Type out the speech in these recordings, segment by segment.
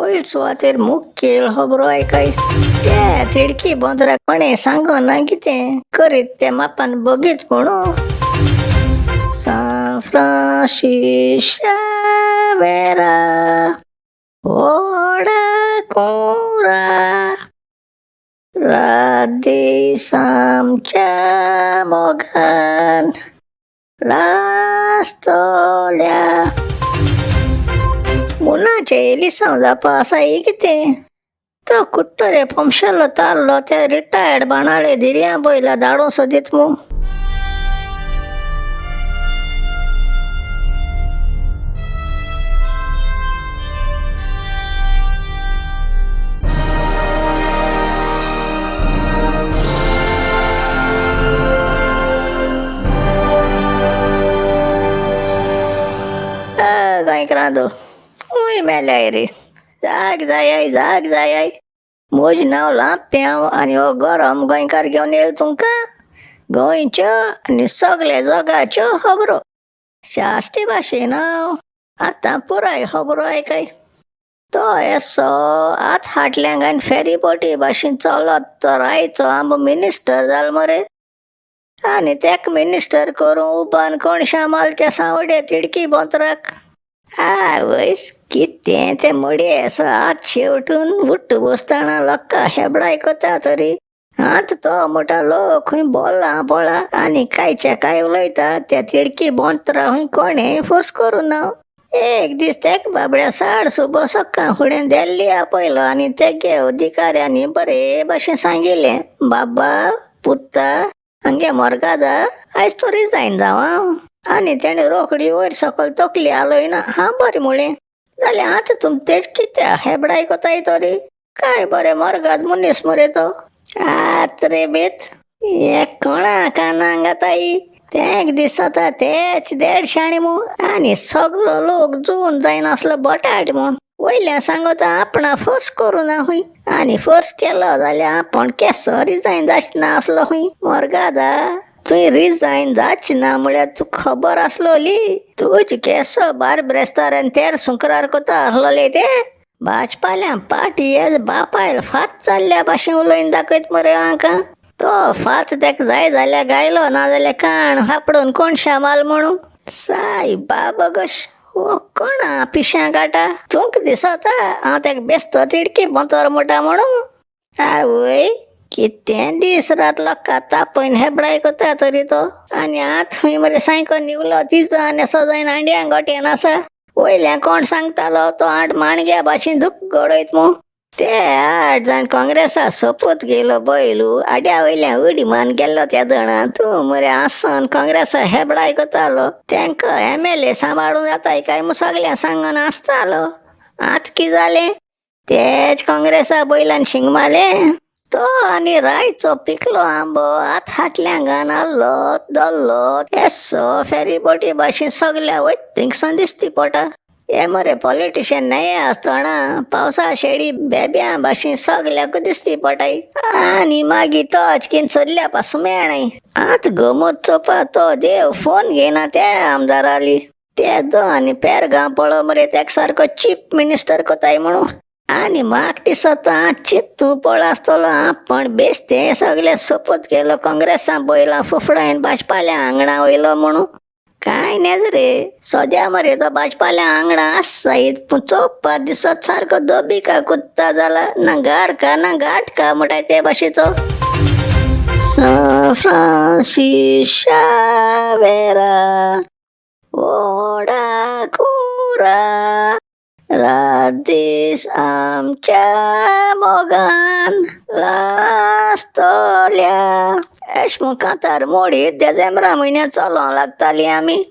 पयल सुवातेर मुखेल खबरो आयकय. ते तिडकी बोंदरा कोणें सांगना कितें करीत ते मापान बगीत म्हणू. सान फ्रांसिस्का वेरा व्हडा कुरा रात दीस आमच्या मोगान लासतल्या. मुनाचें एलिसांव जावपा आसा ही कितें? तो कुट्टरे पोमशेलो ताल्लो त्या रिटायर्ड बाणाळे धिरयां बैला धाडूं सोदीत मू. गोंयकारांदो तूंय मेल्याय रे. जाग जायाय जाग जायाय. म्हजें नांव लांप्यांव आनी हो गरम गोंयकार घेवन येयलो तुमकां गोंयच्यो आनी सगल्या जगाच्यो खबरो. शास्ती भाशेन हांव आतां पुराय खबरो आयकय. तो येसो आत हाटल्यांक फेरी बोटी भाशेन चलत तो रायचो आंबो मिनिस्टर जालो मरे. आनी तेका मिनिस्टर करूं उबान कोण शामाल त्या सांवड्या तिडकी बोंतराक. आवयस कितें तें मडये असो हात शेवटून उठ्ठ बसतना लोकां हेबडाय कोता तरी. आतां तो म्हणटा लोक खंय बोला पोळा आनी कांयच्या कांय उलयता त्या तिडकी बोंतरा खंय कोणें फोर्स करूं ना. एक दीस तेक बाबड्या साड सुबो सक्का फुडें दिल्ली आपयलो आनी तेगे अधिकाऱ्यांनी बरे भाशेन सांगिल्लें, बाबा पुता हांगे मोरगादा आयज तो रिजायन जाव आं. आनी तेणें रोखडी वयर सकयल तकली हालयना हां बरें म्हळें. जाल्यार आतां तुम तेज कित्या हेबडाय कोताय तरी? काय बरें मोरगाद मनीस मरे तो. आत रे बेत हे कोणा कानाक घाताय तेंक दिसता तेच देडशाणी मू आनी सगलो लोक जून जायनासलो बटाट म्हूण. वयल्यान सांगता आपणा फोर्स करूं ना खंय आनी फोर्स केलो जाल्यार आपूण केसो रिजायन जावचो ना आसलो खंय. मोरगादा तुवें रिजायन जावचें ना म्हळ्यार तुका खबर आसलोली तुज केसो बार ब्रेस्तार आनी तेर सुंकरार कोता आसलोले ते भाजपाल्या पाटी एज बापायल फात जाल्ल्या भाशेन उलोवन दाखयत मरे हांकां. तो फात तेका जाय जाल्यार गायलो ना जाल्यार काण फापडून कोण शामाल म्हणून. साय बाबा गोश हो कोणा पिश्यां काटा तुमकां दिसता हांव तेका बेस्तो तिडकी बोंतर म्हणटा म्हणून. आवय कितें दीस रात लोकां तापयन हेबडाय कोता तरी तो. आनी आत खंय मरे सायको निवलो तिजो आनी सजायन हांड्यां गोट्यान आसा. वयल्यान कोण सांगतालो तो आठ माणग्या भाशेन दूख गडयत मू. ते आठ जाण काँग्रेसा सोपूत घेयलो बैलू आड्या वयल्यान उडी मान गेल्लो त्या जाणा तूं मरे आसन काँग्रेसा हेबडाय कोतालो. तेंकां एम एल ए सांबाळूं जाताय काय म्हूण सगळ्यांक सांगून आसतालो. आतां कितें जालें तेच काँग्रेसा बैलान शिंग मारलें. तो आनी रायचो पिकलो आंबो आत हाटल्यांगान आहलो धरलो येसो फेरी बोटी भाशेन सगल्या वयता थिंगसून दिसती पोटा. हे मरे पॉलिटिशियन न्हय आसतना पावसा शेडी बेब्यां भाशेन सगल्याक दिसती पोटाय. आनी मागीर टॉर्च किन सोदल्या पासून मेळनाय. आतां गमत चोवपा तो देव फोन घेयना त्या आमदाराली. ते दो आनी पेरगांव पळो मरे तेका सारको चीफ मिनिस्टर कोताय म्हणून. आनी म्हाका दिसता चिंतू पळ आसतलो आपूण बेश्टें सगळें सोपूत केलो काँग्रेसा बैलां फुफडायन भाजपाल्या आंगणा वयलो म्हणून. कांय नेज रे सद्या मरे तो भाजपाल्या आंगणा आसायत पूण चोवपा दिसत सारको दोबी का कुत्ता जाला ना गार का ना गाठ का म्हणटाय ते भाशेचो. सान फ्रांसिस्का वेरा व्हडा कुरा रात दीस आमच्या मोगान लासतल्या. एश म्हूण कांतार मोडीत देजेंब्रा म्हयन्यांत चलोंक लागतालीं आमी.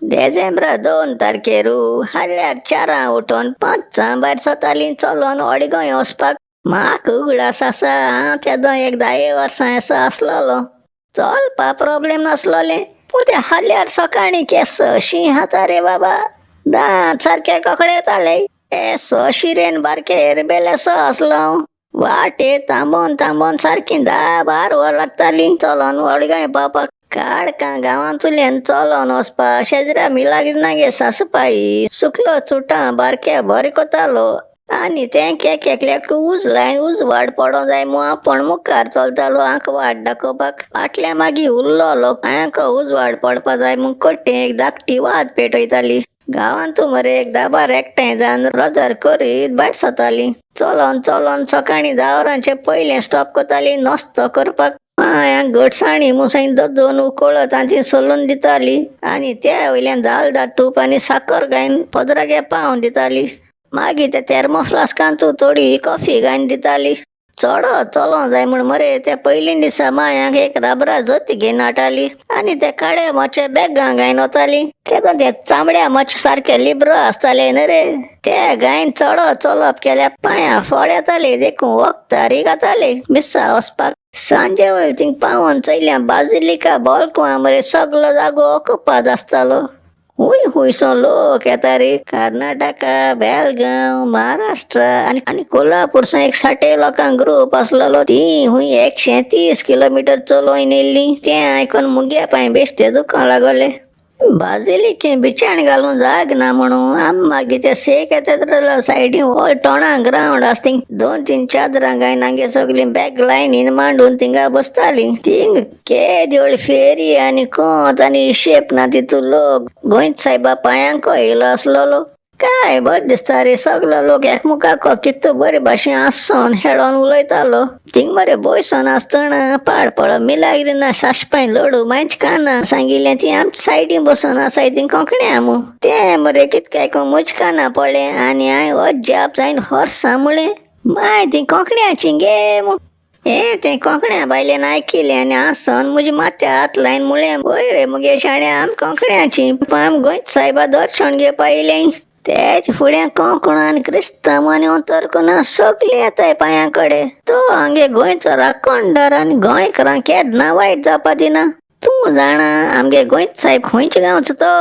देजेंब्रा 2 तारखेरू हाल्यार 4 उठोन 5 भायर सरतालीं चलोन व्हड गोंय वचपाक. म्हाका उगडास आसा हांव तेदो एक 10 वर्सां येसो आसलोलो. चलपा प्रोब्लेम नासलोलें पूण ते हाल्यार सकाळीं केसो शीं खाता रे बाबा. दांत सारके कोकडेताले. येसो शिरेन बारके बेलेसो आसलो हांव. वाटेर थांबोन थांबोन सारकीं 10-12 वरां लागतालीं चलोन व्हड गोंय पावपाक. काडकां गांवांतल्यान चलोन वचपा शेजरा मिलाग्रिनागे सासूपाई सुकलो चुटां बारके बरें कोतालो. आनी तेंक एक एकल्याक उजलायन उजवाड पडों जाय म्हूण आपूण मुखार चलतालो आंक वाट दाखोवपाक. फाटल्या मागीर उरलो लोक आंक उजवाड पडपा जाय म्हूण कट्टे एक धाकटी वात पेटयताली. गांवांतू मरे एक दाबार एकठांय जावन रोजार करीत भायर सरताली. चलोन चलोन सकाळीं 10 वरांचे पयलें स्टॉप करताली नस्तो करपाक. मांय घटसाणी मुसांय दोन उकळत आनी ती सोलून दिताली आनी त्या वयल्यान दालदा तूप आनी साकर घायन पदरागे पावन दिताली. मागीर त्या थॅर्मो फ्लास्कांतू थोडी कॉफी घायन दिताली. चडो चलों जाय म्हूण मरे त्या पयलीं दिसा मांयांक एक रबरा जोती घेवन हाडटाली आनी त्या काळ्या मोच्या बॅगां घायन वताली. तेदोन ते चामड्या मोचे सारके लिब्रो आसताले न्हू रे, ते गायन चडो चलप केल्यार पांयां फोड येताले देखून वखदारी घाताले मिसा वचपाक. सांजे वयर थिंग पावोन चोयल्या बाजिलिका बोल्कुआ मरे सगलो जागो ओकुपाद आसतालो. हुंय हुंयसो लोक येता रे, कर्नाटका, बेलगांव, महाराष्ट्र आनी आनी कोल्हापूरसो एक साठे लोकांक ग्रुप आसलेलो. ती हुंय 130 किलोमिटर चलोवन येयल्ली. तें आयकोन मुगे पांय बेश्टे दुखों लागले. बाजिलिके बिछाण घालून जाग ना म्हणून आम मागीर ते सेक येता सायडीन व्हड तोणां ग्रावंड आसा थिंग 2-3 चादरां घायन आमगे सगळीं बॅग लायनीन मांडून थिंगा बसतालीं. थिंग केदी व्हडली फेरी आनी कोंत आनी हिशेब ना तितू लोक. गोंयच सायबा पांयांको येयलो आसलेलो. काय बरें दिसता रे, सगलो लोक एकमुखाक कितू बरे भाशेन हांसोन हेडोन उलयतालो. थिंग मरे बयसोन आसतना पाड पड मिलाग्रिना सासपाय लडू मांयच काना सांगिल्लें ती आमच्या सायडीन बसोन आसाय ती कोंकण्या मू. तें मरे कितकें आयकोन म्हज्या काना पडलें आनी हांवें अजाप जायन हर्सा म्हळें, माय ती कोंकण्याची गे म्हूण. हें तें कोंकण्या बायलेन आयकिलें आनी हांसोन म्हज्या माथ्या हात लायन म्हळें, वय रे मुगे शाण्या, आम कोंकण्याची, आम गोंयच सायबा दर्शन घेवपा येयलें. तेज फुडें कोंकण आनी क्रिस्तांव आनी अंतरकोना सगळीं येताय पांयां कडेन. तो आमगे गोंयचो राखणदार आनी गोंयकारांक केन्ना वायट जावपा दिना. तूं जाणा आमगे गोंयच सायब खंयच्या गांवचो तो?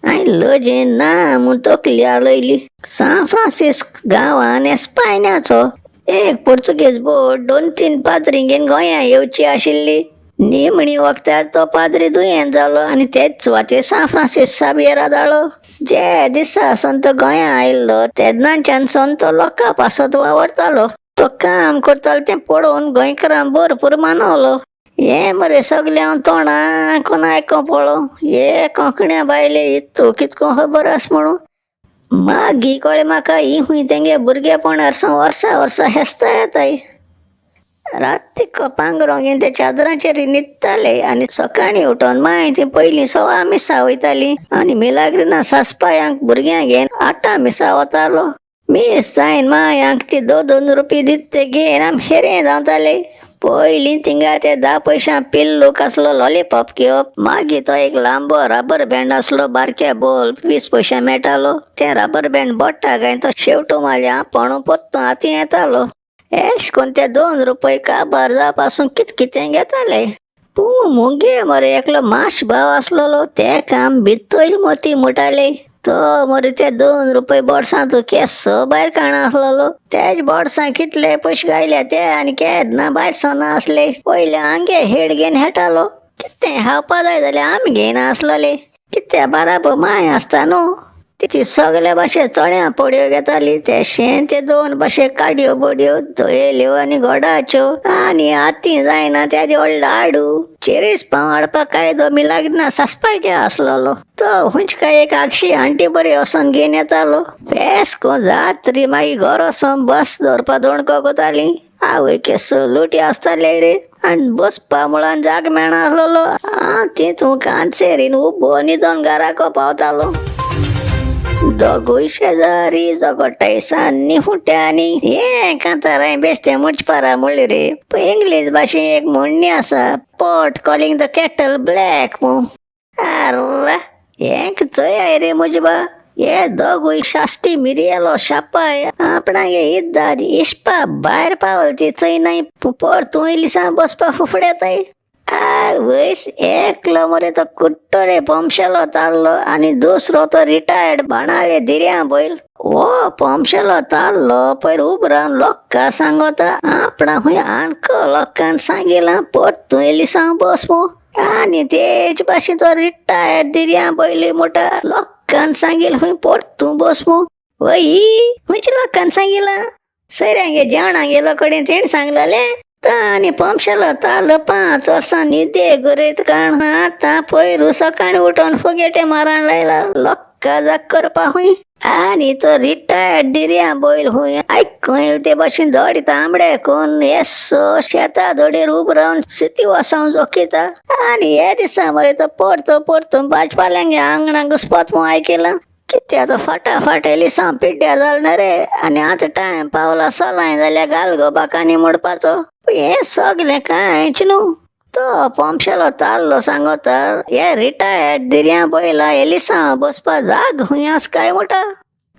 हांवें लजेन ना म्हूण तकली हालयली. सांत फ्रांसिस्क गांवान एस्पायन्याचो एक पुर्तुगेज बोट 2-3 पाद्री घेवन गोंया येवची आशिल्ली. निमणी वखदार तो पाद्री दुयेंत जालो आनी तेच सुवातेर सांत फ्रांसीस साबियरा धाडलो. जे दिसा संत गोंया आयिल्लो तेन्नाच्यान संत लोकां पासत वावरतालो. तो काम करतालो तें पळोवन गोंयकारांक भरपूर मानवलो. हें मरे सगळें हांव तोंडां आयकोन आयको पळोव, हे कोंकण्या बायले इतू कितको खबर आसा म्हणून. मागीर कळ्ळें म्हाका ही खूंय तेंगे भुरगेपणार सावन वर्सा वर्सा हेस्ता येताय. रातीक पांगरो घेवन ते चादरांचेर न्हिदताले आनी सकाळीं उठोन मागीर ती पयलीं 1:15 मिसा वयताली आनी मिलाग्रिना सासपायांक भुरग्यांक घेवन 8 मिसा वतालो. मीस जायन मायांक ती 2-2 रुपये दित ते घेवन आमी हेरें धांवताले. पयलीं थिंगा ते 10 पयशां पिल्लूक आसलो लॉलीपॉप घेवप, मागीर तो एक लांबो रबर बँड आसलो बारक्या बोल 20 पयशां मेळटालो. तें रबर बँड बोट्टा घायन तो शेवटो मारल्या आपूण पोत्तून हातीं येतालो. एश कोन्न ते 2 रुपये काबार जावपासून कित कितें घेताले. पूण मुगे मरे एकलो माश भाव आसलेलो तेका आमी भित्तोयल मोती म्हणटाले. तो मरे ते 2 रुपये बोडसां तूं केसो भायर काडना आसलेलो. तेज बोडसां कितले पयशे घायले ते आनी केन्ना भायर सरना आसले. पयले आमगे हेड घेवन हेटालो. कितें खावपा जाय जाल्यार आमी घेयना आसलेले. कितें बाराबो मांय आसता न्हू, ती सगळे भाशे चण्या पोडयो घेताली. ते शें ते 2 भाशे काडयो बोडयो धोयल्यो आनी गोडाच्यो आनी आती जायना त्या व्हडलो लाडू चेरीस पाव हाडपाक कायदो मिलाग्रिना सासपाय आसलेलो. तो खंयच काय एक आगशी आंटी बरी वचोन घेवन येतालो. बेस को जात्री मागीर घर वचोन बस दवरपा दोणको कोताली. आवय केसो लुटी आसताले रे आनी बसपा मुळान जाग मेळना आसलेलो. हांव तितून कांचेरीन उबो न्हिदोन घराको पावतालो. दोगूय शेजारी झगडटाय सान्नी फुट्यांनी. हें कांतारां बेश्टें मुचपारा म्हणलें रे. इंग्लीश भाशेन एक म्हणणी आसा, pot calling the kettle black म्हूण. आर्रा हेंक चोयाय रे म्हजे बा, हे दोगूय साश्टी मिरयेलो शापाय आपणागे इद्दार इश्पा भायर पावल ती चोयनाय, परतून येयली बसपा फुफडेताय. आवयस एकलो मरे तो कुट्टोरे पंपशेलो ताल्लो आनी दुसरो तो रिटायर्ड बाणाले दिर्या बैल. हो पंपशेलो ताल्लो पयर उबो रावन लोकां सांगोता आपणा खंय आणको लोकांक सांगिलां परतून येयली बस म्हूण. आनी तेच भाशेन तो रिटायर्ड दिर्या बैलूय म्हणटा लोकांक सांगिल खंय परतून बस म्हूण. वय खंयच्या लोकान सांगिलां सैऱ्यांगे जेवणाक गेलो कडेन तेणें सांगलेलें. तो आनी पंपशेलो तालो 5 वर्सां न्हिदे गरयत काण. आतां पयर सकाळीं उठोन फुगेटे माराण लायला लोक्का जाग करपा हुंय. आनी तो रिटायर्ड दिर्या बैल हुंय आयकूं येयले ते भाशेन धड तांबडे कोन्न येसो शेता धडेर उब रावन सिती वसावन जोखिता. आनी हे दिसा मरे तो परतो परतून भाजपाल्यांगे आंगणाक घुसपात म्हूण आयकिलां. कितें आतां फाटाफाट एलिसांव पिड्ड्यार जालें ना रे. आनी आतां टायम पावला सोलांय जाल्यार घाल गो बाकांनी मोडपाचो. हें सगलें कांयच न्हू, तो पंपशेलो ताल्लो सांगोता हे रिटायर्ड दिर्या बैला एलिसांव बसपा जाग खूंय आसा काय म्हणटा.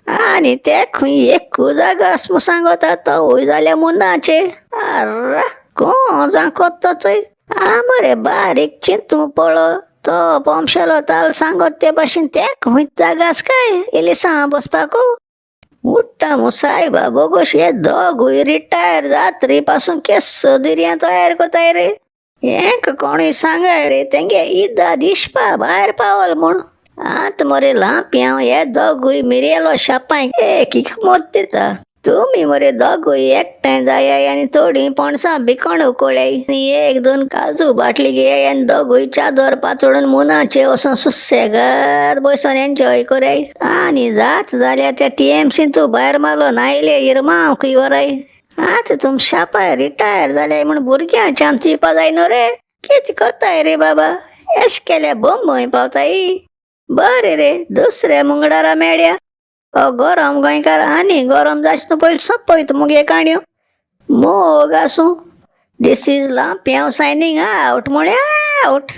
आनी ते खंय एकू जागो आसा म्हूण सांगोता तोवूय जाल्या मुनाचे. आर्रा कोण जांकोत तो चोय. आ मरे बारीक चिंतू पळो, तो पंपशेलो ताल सांगत ते भाशेन ते खंय जागो आसा काय एलिसांव बसपाकू. उठ्ठा मु सायबा बोगोश, हे दोगूय रिटायर जात्री पासून केस्सो दिर्या तयार कोताय रे. हेंक कोणूय सांगाय रे तेंगे ईदा दिसपा भायर पावल म्हूण. आतां मरे लांपयांव हे दोगूय मिरयेलो शापांय एक एक मोत दिता. तुमी मरे दोगूय एकठांय जायाय आनी थोडीं पणसां बिकोण उकळ्याय आनी एक दोन काजू बाटली घेयाय आनी दोगूय चादर पातळून मुनाचे वचोन सुसेगाद बसोन एन्जॉय कराय. आनी जात जाल्यार त्या टीएमसीन तूं भायर मारलो नायले इरमांव खंय व्हराय. आतां तुम शापाय रिटायर जाल्याय म्हूण भुरग्यांक चान्स दिवपा जाय न्हू रे. कितें कोत्ताय रे बाबा, एश केल्या बोंबय पावताय. बरें रे, दुसऱ्या मुंगडारा मेळया. हो गरम गोंयकार आनी गरम जायचे पयलीं सोंपयत मुगे काणयो. मोग आसूं. This is Lampiao signing out म्हळ्यार आवट.